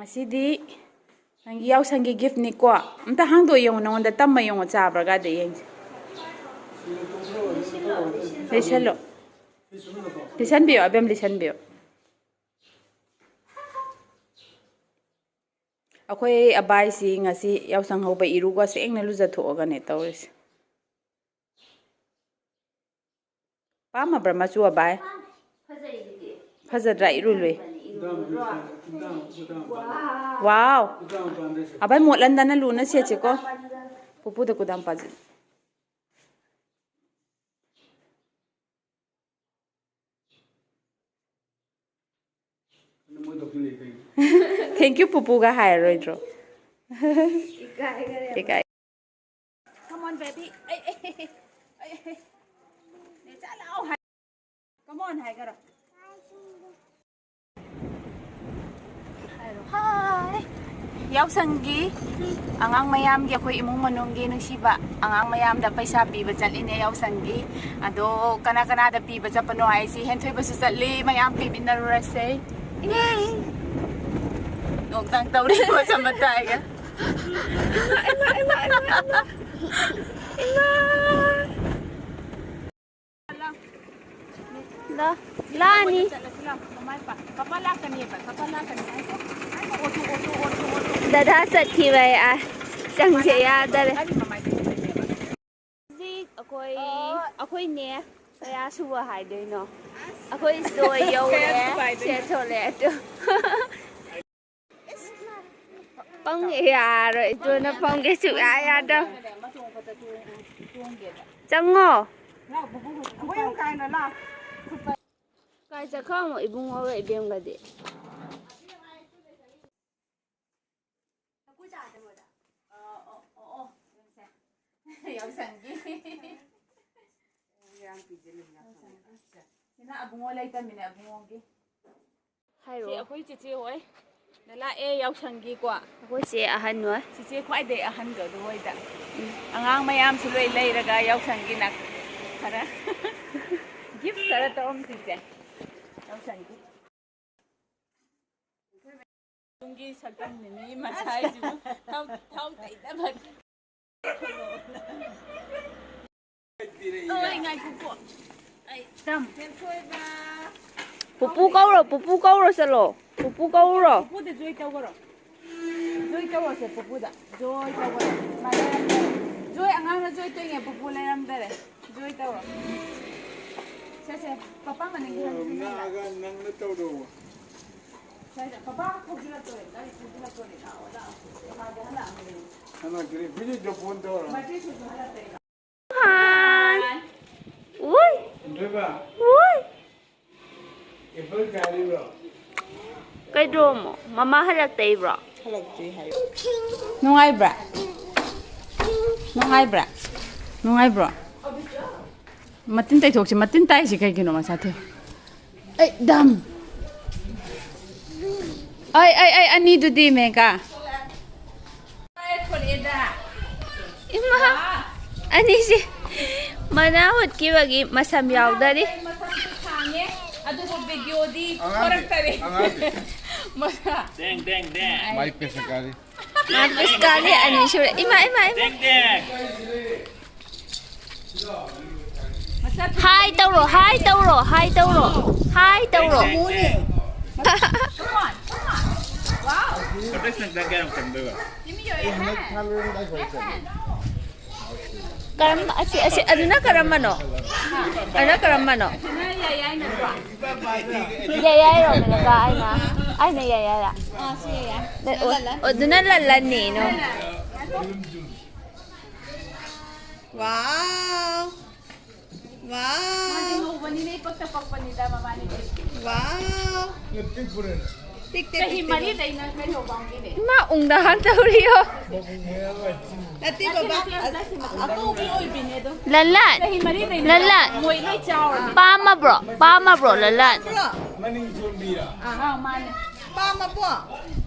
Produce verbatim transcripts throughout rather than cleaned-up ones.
ꯉꯁꯤꯗꯤ ꯅꯪꯒꯤ ꯌꯥꯎꯁꯪꯒꯤ gift ꯅꯤꯀꯣ꯫ ꯑꯝꯇ ꯍꯥꯡꯗꯣꯛꯑ ꯌꯦꯡꯉꯣ, ꯅꯉꯣꯟꯗ ꯇꯝꯃ ꯌꯦꯡꯉꯣ, ꯆꯥꯕ꯭ꯔꯥꯒꯗ ꯌꯦꯡꯁꯦ꯫ ꯂꯩꯁꯜꯂꯣ꯫ ꯂꯤꯁꯟꯕꯤꯌꯣ, ꯑꯕꯦꯝ, ꯂꯤꯁꯟꯕꯤꯌꯣ꯫ ꯑꯩꯈꯣꯏ ꯑꯕꯥꯏꯁꯤ ꯉꯁꯤ ꯌꯥꯎꯁꯪ ꯍꯧꯕ ꯏꯔꯨꯒ ꯁꯦꯡꯅ ꯂꯨꯖꯊꯣꯛꯑꯒꯅꯦ ꯇꯧꯔꯤꯁꯦ꯫ ꯄꯥꯝꯃꯕ꯭ꯔꯥ ꯃꯆꯨ, ꯑꯕꯥꯏ? ꯐꯖꯗ꯭ꯔꯥ ꯏꯔꯨ ꯂꯨꯏ? ꯋꯥꯎ! ꯑꯕꯥꯏ, ꯃꯣꯠꯍꯟꯗꯅ ꯂꯨꯅ ꯁꯦꯠꯁꯦꯀꯣ꯫ ꯄꯨꯄꯨꯗ ꯀꯨꯗꯥꯝ ꯄꯥꯖꯤ꯫ Thank you ꯄꯨꯄꯨꯒ ꯍꯥꯏꯔꯔꯣꯏꯗ꯭ꯔꯣ? ꯏꯀꯥꯏ꯫ Come on, baby. ꯑꯩ, ꯑꯩ, ꯑꯩ, ꯑꯩ, ꯑꯩ꯫ ꯅꯦꯆꯥ ꯂꯥꯛꯑꯣ ꯍꯥꯏ꯫ Come on ꯍꯥꯏꯈꯔꯣ꯫ ꯍꯥꯏꯔꯣ꯫ ꯍꯥꯏ꯫ ꯌꯥꯎꯁꯪꯒꯤ ꯑꯉꯥꯡ ꯃꯌꯥꯝꯒꯤ, ꯑꯩꯈꯣꯏ ꯏꯃꯨꯡ ꯃꯅꯨꯡꯒꯤ ꯅꯨꯡꯁꯤꯕ ꯑꯉꯥꯡ ꯃꯌꯥꯝꯗ ꯄꯩꯁꯥ ꯄꯤꯕ ꯆꯠꯂꯤꯅꯦ ꯌꯥꯎꯁꯪꯒꯤ꯫ ꯑꯗꯣ ꯀꯅꯥ ꯀꯅꯥꯗ ꯄꯤꯕ ꯆꯠꯄꯅꯣ ꯍꯥꯏꯁꯤ ꯍꯦꯟꯊꯣꯏꯕꯁꯨ ꯆꯠꯂꯤ, ꯃꯌꯥꯝ ꯄꯤꯃꯤꯟꯅꯔꯨꯔꯁꯦ꯫ ꯅꯣꯛꯇꯪ ꯇꯧꯔꯤ ꯃꯁꯝ ꯃꯇꯥꯏꯒ꯫ ꯂꯥ-, ꯂꯥꯅꯤ꯫ ꯄꯄꯥ ꯂꯥꯛꯀꯅꯦꯕ, ꯄꯄꯥ ꯂꯥꯛꯀꯅꯤ ꯍꯥꯏꯀꯣ꯫ ꯉꯥꯏꯈꯣ, ꯑꯣꯇꯣ, ꯑꯣꯇꯣ, ꯑꯣꯇꯣ, ꯑꯣꯇꯣ꯫ ꯗꯗꯥ ꯆꯠꯈꯤꯕꯩ ꯑꯥ ꯆꯪꯁꯦ ꯌꯥꯗꯔꯦ꯫ ꯒꯥꯔꯤ ꯃꯃꯥꯏ ꯆꯠꯈꯤꯕꯅꯦꯕ꯫ ꯍꯧꯖꯤꯛ ꯑꯩꯈꯣꯏ, ꯑꯩꯈꯣꯏꯅꯦ ꯀꯌꯥ ꯁꯨꯕ ꯍꯥꯏꯗꯣꯏꯅꯣ? ꯑꯩꯈꯣꯏ ꯁꯤꯗ ꯌꯧꯔꯦ꯫ ꯀꯌꯥ ꯁꯨꯕ ꯍꯥꯏꯗꯣꯏꯅꯣ? ꯁꯦ ꯊꯣꯛꯂꯛꯑꯦ ꯑꯗꯨ꯫ ꯄꯪꯉꯦ ꯌꯥꯔꯣꯏ, ꯏꯇꯣꯟꯅ ꯄꯪꯒꯦ ꯁꯨꯛꯌꯥ ꯌꯥꯗꯧ꯫ ꯆꯪꯉꯣ꯫ ꯀꯥꯏ ꯆꯠꯈ꯭ꯔꯃꯣ ꯏꯕꯨꯡꯉꯣꯒ ꯏꯕꯦꯝꯒꯗꯤ? ꯌꯥꯎꯁꯪꯒꯤ꯫ ꯁꯤꯅ ꯑꯕꯨꯡꯉꯣ ꯂꯩꯇꯃꯤꯅ ꯑꯕꯨꯡꯉꯣꯒꯤ꯫ ꯁꯤ ꯍꯥꯏꯔꯛꯑꯣ꯫ ꯑꯩꯈꯣꯏ ꯆꯦꯆꯦ ꯍꯣꯏ꯫ ꯗ ꯂꯥꯛꯑꯦ ꯌꯥꯎꯁꯪꯒꯤꯀꯣ꯫ ꯑꯩꯈꯣꯏ ꯆꯦ ꯑꯍꯟ ꯍꯣꯏ꯫ ꯆꯦꯆꯦ ꯈ꯭ꯋꯥꯏꯗꯩ ꯑꯍꯟꯗꯣ ꯑꯗꯨ ꯍꯣꯏꯗ꯫ ꯎꯝ꯫ ꯑꯉꯥꯡ ꯃꯌꯥꯝꯁꯨ ꯂꯣꯏ ꯂꯩꯔꯒ ꯌꯥꯎꯁꯪꯒꯤꯅ ꯈꯔ gift ꯈꯔ ꯇꯧꯔꯝꯁꯤꯁꯦ꯫ ꯌꯥꯎꯁꯪꯒꯤ꯫ ꯇꯨꯡꯒꯤ ꯁꯛꯇꯝꯅꯤꯅꯦ ꯃꯁꯥꯏꯁꯤꯕꯨ꯫ ꯊꯥꯎ, ꯊꯥꯎ ꯇꯩꯗꯕ꯫ ꯑꯣꯏ, ꯉꯥꯏꯈꯣꯀꯣ꯫ ꯑꯩ ꯇꯝ꯫ ꯄꯨꯄꯨ ꯀꯧꯔꯣ, ꯄꯨꯄꯨ ꯀꯧꯔꯣ ꯆꯠꯂꯣ꯫ ꯄꯨꯄꯨ ꯀꯧꯔꯣ꯫ ꯄꯨꯄꯨꯗ ꯖꯣꯏ ꯇꯧꯈ꯭ꯔꯣ꯫ ꯖꯣꯏ ꯇꯧꯔꯁꯦ ꯄꯨꯄꯨꯗ꯫ ꯖꯣꯏ ꯇꯧꯈ꯭ꯔꯣ꯫ ꯃꯥ ꯂꯩꯔꯝꯗꯔꯦ꯫ ꯖꯣꯏ ꯑꯉꯥꯡꯅ ꯖꯣꯏ ꯇꯧꯔꯤꯉꯩ ꯄꯨꯄꯨ ꯂꯩꯔꯝꯗꯔꯦ꯫ ꯖꯣꯏ ꯇꯧꯔꯣ꯫ ꯁꯦ, ꯁꯦ, ꯄꯄꯥ ꯃꯅꯤꯡꯒꯤ ꯍꯟꯁꯤ ꯃꯅꯤꯡꯗ꯫ ꯉꯥꯛꯑꯒ ꯅꯪꯅ ꯇꯧꯔꯣ꯫ ꯁ꯭ꯋꯥꯏꯗ ꯄꯄꯥ ꯊꯧꯖꯤꯜꯂꯛꯇꯣꯔꯦ, ꯒꯥꯔꯤ ꯊꯧꯖꯤꯜꯂꯛꯇꯣꯔꯦ, ꯂꯥꯛꯑꯣ, ꯂꯥꯛꯑꯣ꯫ ꯃꯥꯗꯤ ꯍꯜꯂꯛꯑꯝꯃꯦ꯫ ꯍꯜꯂꯛꯇ꯭ꯔꯤ, ꯍꯧꯖꯤꯛꯇ ꯐꯣꯟ ꯇꯧꯔ꯫ ꯃꯆꯦꯁꯨ ꯍꯜꯂꯛꯇꯣꯏꯔꯣ? ꯍꯥꯏ꯫ ꯎꯏ꯫ ꯊꯣꯏꯕ꯫ ꯎꯏ꯫ ꯑꯦꯄꯜ ꯆꯥꯔꯤꯕ꯭ꯔꯣ? ꯀꯩꯗ꯭ꯔꯣꯃꯣ? ꯃꯃꯥ ꯍꯜꯂꯛꯇ꯭ꯔꯤꯕ꯭ꯔꯣ? ꯍꯜꯂꯛꯇ꯭ꯔꯤ ꯍꯥꯏꯌꯨ꯫ ꯅꯨꯡꯉꯥꯏꯕ꯭ꯔꯥ? ꯅꯨꯡꯉꯥꯏꯕ꯭ꯔꯥ? ꯅꯨꯡꯉꯥꯏꯕ꯭ꯔꯣ? ꯃꯇꯤꯟ ꯇꯩꯊꯣꯛꯁꯤ꯫ ꯃꯇꯤꯟ ꯇꯥꯏꯁꯤ ꯀꯩꯒꯤꯅꯣ, ꯃꯁꯥ ꯊꯦ? ꯑꯩ ꯗꯝ꯫ ꯑꯩ, ꯑꯩ, ꯑꯩ ꯑꯅꯤꯗꯨꯗꯤ ꯃꯦꯒꯥ꯫ ꯏꯃꯥ, ꯑꯅꯤꯁꯤ ꯃꯅꯥ ꯍꯨꯠꯈꯤꯕꯒꯤ ꯃꯁꯝ ꯌꯥꯎꯗꯔꯤ꯫ ꯃꯁꯝꯁꯨ ꯁꯥꯡꯉꯦ, ꯑꯗꯨꯕꯨ ꯚꯤꯗꯤꯑꯣꯗꯤ ꯑꯉꯥꯡꯗꯤ, ꯊꯣꯔꯛꯇꯔꯦ꯫ ꯑꯉꯥꯡꯗꯤ꯫ ꯃꯁꯥ꯫ ꯗꯦꯡ, ꯗꯦꯡ, ꯗꯦꯡ꯫ ꯃꯥꯏ ꯄꯦꯁ ꯀꯥꯔꯤ꯫ ꯃꯥ ꯄꯦꯁ ꯀꯥꯔꯤ ꯑꯅꯤ ꯁꯨꯔꯦ꯫ ꯏꯃꯥ, ꯏꯃꯥ, ꯏꯃꯥ꯫ ꯗꯦꯡ, ꯗꯦꯡ꯫ ꯍꯥꯏ ꯇꯧꯔꯣ, ꯍꯥꯏ ꯇꯧꯔꯣ, ꯍꯥꯏ ꯇꯧꯔꯣ, ꯍꯥꯏ ꯇꯧꯔꯣ꯫ ꯗꯦꯡ, ꯗꯦꯡ, ꯗꯦꯡ꯫ Come on, come on. Wow. ꯄ꯭ꯔꯣꯇꯦꯁꯟ ꯀꯌꯥꯝ ꯀꯟꯗꯣꯏꯕ? Give me your hand. Left hand. ꯀꯔꯝ-, ꯑꯁꯤ, ꯑꯁꯤ, ꯑꯗꯨꯅ ꯀꯔꯝꯕꯅꯣ? ꯑꯗꯨꯅ ꯀꯔꯝꯕꯅꯣ? ꯑꯗꯨꯅ ꯌꯥꯏ ꯌꯥꯏ ꯅꯠꯇ꯭ꯔꯣ? ꯌꯥꯏ ꯌꯥꯏꯔꯣ, ꯃꯦꯅꯀꯥ? ꯑꯩꯅ, ꯑꯩꯅ ꯌꯥꯏ ꯌꯥꯏꯔ? ꯑꯥ, ꯁꯤ ꯌꯥꯏ ꯌꯥꯏ꯫ ꯑꯣ, ꯑꯗꯨꯅ ꯂꯜꯂꯟꯅꯤ, ꯅꯣ? Wow. Wow. ꯃꯥꯗꯤ ꯉꯧꯕꯅꯤꯅ ꯏꯄꯛꯇ ꯄꯛꯄꯅꯤꯗ ꯃꯕꯥꯅꯤꯗꯤ꯫ Wow. ꯄꯤꯛꯇꯦ, ꯆꯍꯤ ꯄꯤꯛꯇꯦ꯫ ꯃꯔꯤꯗꯩꯅ ꯀꯩꯅꯣ ꯄꯥꯝꯒꯤꯅꯦ꯫ ꯏꯃꯥ ꯎꯪꯗ ꯍꯥꯟ ꯇꯧꯔꯤꯌꯣ꯫ ꯅꯠꯇꯦ, ꯕꯕꯥ꯫ ꯅꯠꯇꯦ, ꯅꯠꯇꯦ, ꯑꯉꯧꯕꯤ ꯑꯣꯏꯕꯤꯅꯦ ꯑꯗꯣ꯫ ꯂꯜꯂꯟ꯫ ꯆꯍꯤ ꯃꯔꯤꯗꯩꯅ ꯂꯜꯂꯟ꯫ ꯃꯣꯏ ꯂꯣꯏ ꯆꯥꯎꯔꯕꯅꯦ꯫ ꯄꯥꯝꯃꯕ꯭ꯔꯣ? ꯄꯥꯝꯃꯕ꯭ꯔꯣ, ꯂꯜꯂꯟ? ꯄꯥꯝꯃꯕ꯭ꯔꯣ? ꯃꯅꯤꯡ ꯆꯣꯟꯕꯤꯔ? ꯑꯥ, ꯃꯥꯅꯦ꯫ ꯄꯥꯝꯃꯕꯣ?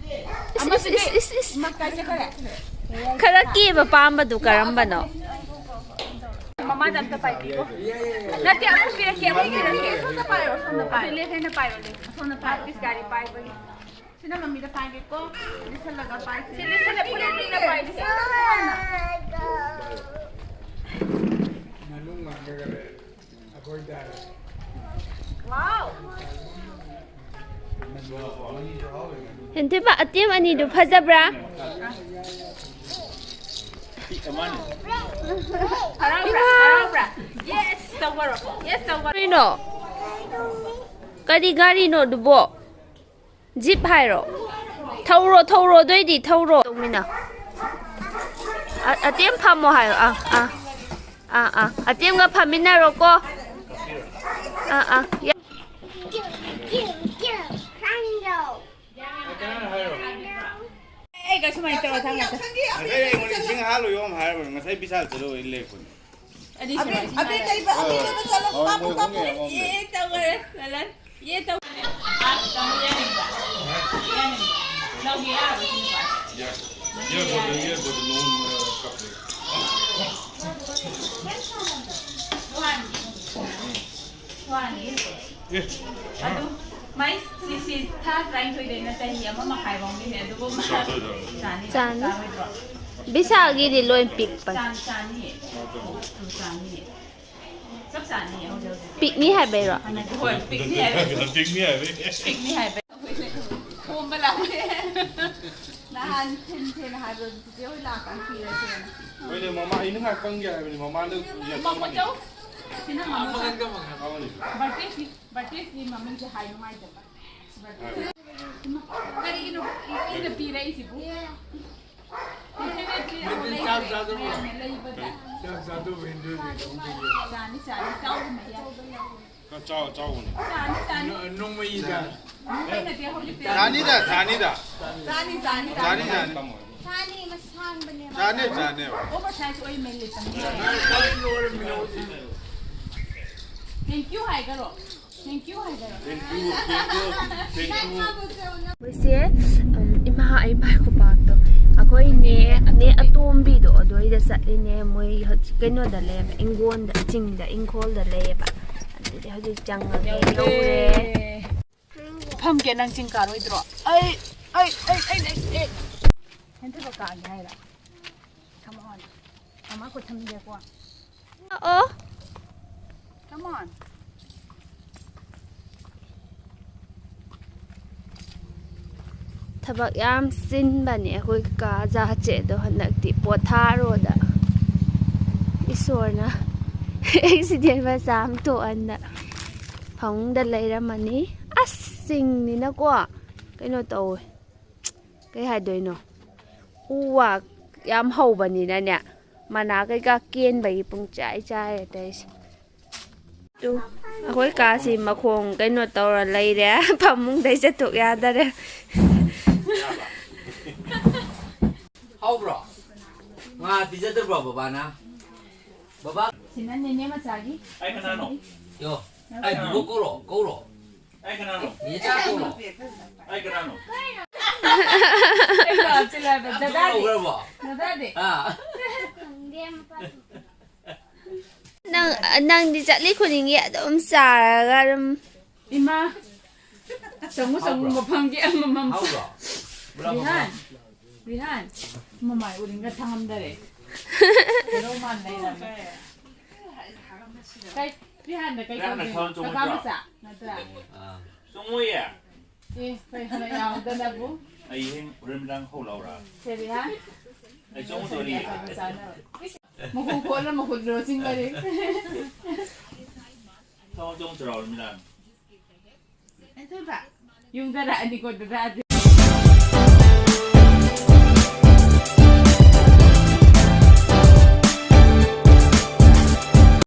ꯏꯁ, ꯏꯁ, ꯏꯁ, ꯏꯁ, ꯏꯁ꯫ ꯃꯥ ꯀꯥꯏ ꯆꯠꯈ꯭ꯔꯦ? ꯈꯔ ꯀꯦꯕ ꯄꯥꯝꯕꯗꯨ ꯀꯔꯝꯕꯅꯣ? ꯃꯃꯥꯗ ꯑꯝꯇ ꯄꯥꯏꯕꯤꯈꯣ꯫ ꯅꯠꯇꯦ, ꯑꯃꯨꯛ ꯄꯤꯔꯛꯀꯦ, ꯑꯃꯨꯛ ꯄꯤꯔꯛꯀꯦ꯫ ꯁꯣꯝꯗ ꯄꯥꯏꯔꯣ, ꯁꯣꯝꯗ ꯄꯥꯏꯔꯣ꯫ ꯂꯦꯐ ꯍꯦꯟꯗ ꯄꯥꯏꯔꯣ, ꯂꯦꯐ꯫ ꯁꯣꯝꯗ ꯄꯥꯏꯔꯣ꯫ ꯄꯤꯁ ꯒꯥꯔꯤ ꯄꯥꯏꯕꯒꯤ꯫ ꯁꯤꯅ ꯃꯃꯤꯗ ꯄꯥꯏꯒꯦꯀꯣ꯫ ꯂꯤꯁꯜꯂꯒ ꯄꯥꯏꯁꯦ꯫ ꯁꯤ ꯂꯤꯁꯜꯂ ꯄꯨꯟꯅ ꯄꯤꯅ ꯄꯥꯏꯁꯦ꯫ ꯃꯅꯨꯡ ꯉꯥꯡꯒꯒ ꯂꯩ꯫ ꯑꯩꯈꯣꯏ ꯇꯥꯔꯦ꯫ ꯋꯥꯎ꯫ ꯍꯦꯟꯊꯣꯏꯕ, ꯑꯇꯦꯝ ꯑꯅꯤꯗꯨ ꯐꯖꯕ꯭ꯔꯥ? ꯍꯔꯥꯎꯕ꯭ꯔꯥ? ꯍꯔꯥꯎꯕ꯭ꯔꯥ? Yes ꯇꯧꯕꯔꯣ? Yes ꯇꯧꯕꯔꯣ? ꯀꯔꯤꯅꯣ? ꯀꯔꯤ ꯒꯥꯔꯤꯅꯣ ꯑꯗꯨꯕꯣ? ꯖꯤꯞ ꯍꯥꯏꯔꯣ? ꯊꯧꯔꯣ, ꯊꯧꯔꯣ, ꯑꯗꯨꯑꯣꯏꯗꯤ ꯊꯧꯔꯣ꯫ ꯇꯧꯃꯤꯟꯅ꯫ ꯑ-, ꯑꯇꯦꯝ ꯐꯝꯃꯣ ꯍꯥꯏꯌꯣ꯫ ꯑꯥ, ꯑꯥ꯫ ꯑꯥ, ꯑꯥ꯫ ꯑꯇꯦꯝꯒ ꯐꯝꯃꯤꯟꯅꯔꯣꯀꯣ꯫ ꯑꯥ, ꯑꯥ꯫ ꯌꯥ-, ꯑꯩꯒ ꯁꯨꯃꯥꯏꯅ ꯇꯧꯔ ꯊꯝꯃꯦ꯫ ꯉꯁꯥꯏ ꯑꯩꯉꯣꯟꯗ ꯏꯁꯤꯡ ꯍꯥꯜꯂꯨ ꯌꯣꯝ ꯍꯥꯏꯔꯕꯅꯤ꯫ ꯉꯁꯥꯏ ꯕꯤꯁꯥꯜ ꯆꯠꯂꯨ ꯑꯩ ꯂꯩꯔꯛꯄꯅꯤ꯫ ꯑꯕꯦ, ꯑꯕꯦ ꯀꯩꯕ? ꯑꯕꯦ ꯀꯩꯕ? ꯆꯠꯂꯣ, ꯀꯥꯞꯄꯨ, ꯀꯥꯞꯄꯨ꯫ ꯑꯦ, ꯇꯧꯈꯔꯦ, ꯂꯂꯟ꯫ ꯑꯦ, ꯇꯧ-, ꯑꯥ, ꯇꯧ-, ꯌꯥꯅꯤꯡꯕ꯫ ꯌꯥꯅꯤꯡꯕ꯫ ꯂꯧꯒꯦ ꯌꯥꯔꯕ ꯁꯤ ꯅꯨꯄꯥꯁꯦ? Yeah. Yeah, but the, yeah, but the loan, uh, company. ꯖꯣꯍꯥꯟ꯫ ꯖꯣꯍꯥꯟ꯫ ꯑꯦ꯫ ꯑꯗꯨ ꯃꯥꯏ ꯁꯤꯁꯤ ꯊꯥ ꯇꯔꯥꯅꯤꯊꯣꯏꯗꯩꯅ ꯆꯍꯤ ꯑꯃ ꯃꯈꯥꯏ ꯐꯥꯎꯒꯤꯅꯦ, ꯑꯗꯨꯕꯨ ꯃꯥ ꯆꯥꯗꯣꯏꯔꯣ? ꯆꯥꯅꯤ, ꯆꯥꯅꯤ꯫ ꯆꯥꯔꯣꯏꯗ꯭ꯔꯣ? ꯕꯤꯁꯥꯜꯒꯤꯗꯤ ꯂꯣꯏ ꯄꯤꯛꯄꯅꯤ꯫ ꯆꯥ-, ꯆꯥꯅꯤꯌꯦ꯫ ꯆꯥꯅꯤꯌꯦ꯫ ꯆꯞ ꯆꯥꯅꯤꯌꯦ ꯍꯧꯖꯤꯛ ꯍꯧꯖꯤꯛ꯫ ꯄꯤꯛꯅꯤ ꯍꯥꯏꯕꯩꯔꯣ? ꯍꯣꯏ, ꯄꯤꯛꯅꯤ ꯍꯥꯏꯕꯩ꯫ ꯄꯤꯛꯅꯤ ꯍꯥꯏꯕꯩ꯫ ꯄꯤꯛꯅꯤ ꯍꯥꯏꯕꯩ꯫ ꯈꯣꯝꯕ ꯂꯥꯛꯑꯦ꯫ ꯅꯍꯥꯟ ꯊꯤꯟ ꯊꯤꯟ ꯍꯥꯏꯕꯗꯣ ꯆꯤꯆꯦ ꯍꯣꯏ ꯂꯥꯛꯀꯥꯟ ꯄꯤꯔꯁꯦꯅ꯫ ꯍꯣꯏꯅꯦ, ꯃꯃꯥ, ꯑꯩꯅ ꯉꯥꯏꯍꯥꯛ ꯄꯪꯒꯦ ꯍꯥꯏꯕꯅꯤ, ꯃꯃꯥꯅ ꯌꯥꯁꯜꯂꯝꯃꯦ꯫ ꯃꯃꯥ ꯆꯧ꯫ ꯁꯤꯅ ꯃꯃꯥ ꯆꯧ꯫ ꯃꯃꯥꯅꯤ꯫ ꯕꯥꯔꯇꯦꯁꯤ, ꯕꯥꯔꯇꯦꯁꯤ ꯃꯃꯤꯡꯁꯦ ꯍꯥꯏ ꯅꯨꯡꯉꯥꯏꯇꯕ꯫ ꯕꯥꯔꯇꯦꯁꯤ꯫ ꯀꯔꯤꯒꯤꯅꯣ ꯏꯅ ꯄꯤꯔꯛꯏꯁꯤꯕꯨ? ꯃꯗꯤ ꯆꯥꯛ ꯆꯥꯗꯧꯕ ꯃꯌꯥꯝꯅ ꯂꯩꯕꯗ꯫ ꯆꯥꯛ ꯆꯥꯗꯧꯕ ꯍꯦꯟꯗꯣꯏꯅꯦ꯫ ꯆꯥꯅꯤ, ꯆꯥꯅꯤ, ꯆꯥꯎꯕ ꯃꯌꯥꯝ꯫ ꯈꯔ ꯆꯥꯎ-, ꯆꯥꯎꯕꯅꯦ꯫ ꯆꯥꯅꯤ, ꯆꯥꯅꯤ꯫ ꯅꯣ-, ꯅꯣꯡꯃꯩꯗ꯫ ꯅꯣꯡꯃꯩ ꯅꯠꯇꯦ, ꯍꯧꯖꯤꯛꯇꯤ꯫ ꯆꯥꯅꯤꯗ, ꯆꯥꯅꯤꯗ꯫ ꯆꯥꯅꯤ, ꯆꯥꯅꯤ, ꯆꯥꯅꯤ, ꯆꯥꯅꯤ꯫ ꯆꯥꯅꯤ, ꯃꯁꯥꯡꯕꯅꯦꯕ꯫ ꯆꯥꯅꯤ, ꯆꯥꯅꯤ꯫ Over size ꯑꯣꯏꯃꯦ ꯂꯤꯇꯔ꯫ ꯆꯥꯅꯤ, ꯂꯣꯏꯔꯝꯃꯤꯅꯦ ꯍꯧꯖꯤꯛ꯫ Thank you ꯍꯥꯏꯒꯔꯣ? Thank you ꯍꯥꯏꯒꯔꯣ? Thank you, thank you, thank you꯫ ꯃꯣꯏꯁꯦ, ꯎꯝ, ꯏꯃꯥ, ꯑꯩ ꯃꯥꯏ ꯈꯨꯄꯥꯛꯇꯣ꯫ ꯑꯩꯈꯣꯏ ꯅꯦ, ꯅꯦ ꯑꯇꯣꯝꯕꯤꯗꯣ ꯑꯗꯨꯏꯗ ꯆꯠꯂꯤꯅꯦ꯫ ꯃꯣꯏ ꯍꯧꯖꯤꯛ ꯀꯩꯅꯣꯗ ꯂꯩꯌꯦꯕ, ꯏꯪꯒꯣꯟꯗ, ꯆꯤꯡꯗ, ꯏꯪꯈꯣꯜꯗ ꯂꯩꯌꯦꯕ꯫ ꯑꯗꯨꯗꯤ ꯍꯧꯖꯤꯛ ꯆꯪꯉꯒꯦ꯫ ꯌꯧꯔꯦ꯫ ꯌꯧꯔꯦ꯫ ꯐꯝꯒꯦ, ꯅꯪ ꯆꯤꯡ ꯀꯥꯔꯣꯏꯗ꯭ꯔꯣ? ꯑꯩ, ꯑꯩ, ꯑꯩ, ꯑꯩ, ꯑꯩ, ꯑꯩ꯫ ꯍꯦꯟꯊꯕ ꯀꯥꯒꯦ ꯍꯥꯏꯔ? Come on. ꯃꯃꯥ ꯈꯨꯠ ꯊꯝꯒꯦꯀꯣ꯫ ꯑꯣ꯫ Come on. ꯊꯕꯛ ꯌꯥꯝ ꯆꯤꯟꯕꯅꯦ ꯑꯩꯈꯣꯏ ꯀꯥ ꯖꯥꯠꯁꯦ꯫ ꯑꯗꯣ ꯍꯟꯗꯛꯇꯤ ꯄꯣꯊꯥꯔꯣꯗ ꯏꯁꯣꯔꯅ accident ꯃꯆꯥ ꯑꯃ ꯊꯣꯛꯍꯟꯗ ꯐꯃꯨꯡꯗ ꯂꯩꯔꯝꯃꯅꯤ꯫ ꯑꯁ, ꯆꯤꯡꯅꯤꯅꯀꯣ ꯀꯩꯅꯣ ꯇꯧꯋꯦ, ꯀꯩ ꯍꯥꯏꯗꯣꯏꯅꯣ, ꯎ ꯋꯥ ꯌꯥꯝ ꯍꯧꯕꯅꯤꯅꯅꯦ, ꯃꯅꯥ ꯀꯩꯀꯥ ꯀꯦꯟꯕꯒꯤ ꯄꯨꯡ ꯆꯥꯏ ꯆꯥꯏꯔꯦ ꯇꯧꯔꯤꯁꯦ꯫ ꯇꯨ, ꯑꯩꯈꯣꯏ ꯀꯥꯁꯤ ꯃꯈꯣꯡ ꯀꯩꯅꯣ ꯇꯧꯔ ꯂꯩꯔꯦ꯫ ꯐꯃꯨꯡꯗꯩ ꯆꯠꯊꯣꯛ ꯌꯥꯗꯔꯦ꯫ ꯍꯥꯎꯕ꯭ꯔꯣ? ꯉꯥ ꯄꯤꯖꯗꯕ꯭ꯔꯣ ꯕꯕꯥꯅ? ꯕꯕꯥ? ꯁꯤꯅ ꯅꯦꯅꯦ ꯃꯆꯥꯒꯤ꯫ ꯑꯩ ꯀꯅꯥꯅꯣ? ꯌꯣ, ꯑꯩ ꯕꯨꯕꯣꯛ ꯀꯧꯔꯣ, ꯀꯧꯔꯣ꯫ ꯑꯩ ꯀꯅꯥꯅꯣ? ꯅꯦ ꯆꯥ ꯀꯧꯔꯣ꯫ ꯑꯩ ꯀꯅꯥꯅꯣ? ꯑꯩ ꯀꯅꯥ ꯆꯤꯜꯂꯦ ꯍꯥꯏꯕ? ꯗꯗꯥꯗꯤ? ꯂꯧꯈ꯭ꯔꯕꯣ? ꯗꯗꯥꯗꯤ? ꯑꯥ꯫ ꯅꯪ, ꯅꯪꯗꯤ ꯆꯠꯂꯤ ꯈꯨꯗꯤꯡꯒꯤ ꯑꯗꯨꯝ ꯆꯥꯔꯒ ꯑꯗꯨꯝ꯫ ꯏꯃꯥ, ꯆꯪꯉꯨ, ꯆꯪꯉꯨ, ꯍꯥꯎꯕ꯭ꯔꯣ? ꯃꯐꯝꯒꯤ ꯑꯃꯃꯝ꯫ ꯍꯥꯎꯕ꯭ꯔꯣ? ꯒꯨꯂꯥꯞ ꯖꯥꯃꯨꯟ? ꯔꯤꯍꯥꯟ, ꯔꯤꯍꯥꯟ, ꯃꯃꯥꯏ ꯎꯔꯤꯡꯒ ꯊꯥꯡꯉꯝꯗꯔꯦ꯫ ꯍꯦꯔꯣ ꯃꯥꯟ ꯂꯩꯔꯝꯃꯦ꯫ ꯀꯩ, ꯔꯤꯍꯥꯟꯗ ꯀꯩ ꯔꯤꯍꯥꯟꯅ ꯇꯧꯗꯣꯏꯅꯣ? ꯊꯥꯡ ꯆꯨꯝꯃꯗ꯭ꯔꯣ? ꯀꯀꯥ ꯃꯆꯥ ꯅꯠꯇ꯭ꯔꯥ? ꯑꯥ꯫ ꯆꯨꯝꯃꯣꯏꯌꯦ꯫ ꯑꯦ, ꯀꯩ ꯍꯥꯟꯅ ꯌꯥꯎꯗꯅꯕꯨ? ꯑꯩ ꯍꯌꯦꯡ ꯍꯣꯔꯦꯟ ꯅꯨꯃꯤꯗꯥꯡ ꯍꯧ ꯂꯥꯎꯔꯥ? ꯁꯦ, ꯔꯤꯍꯥꯟ꯫ ꯑꯩ ꯆꯨꯝꯃꯨꯗꯣꯔꯤ꯫ ꯀꯀꯥ ꯃꯆꯥꯅ꯫ ꯃꯈꯨ ꯈꯣꯠꯂ ꯃꯈꯨꯠ ꯂꯣꯠꯁꯤꯟꯈꯔꯦ꯫ ꯊꯥꯎ ꯆꯣꯡ ꯆꯔꯥꯎꯔꯃꯤꯅ꯫ ꯌꯨꯝꯗ ꯂꯥꯛꯑꯗꯤꯀꯣ ꯗꯗꯥꯗꯤ꯫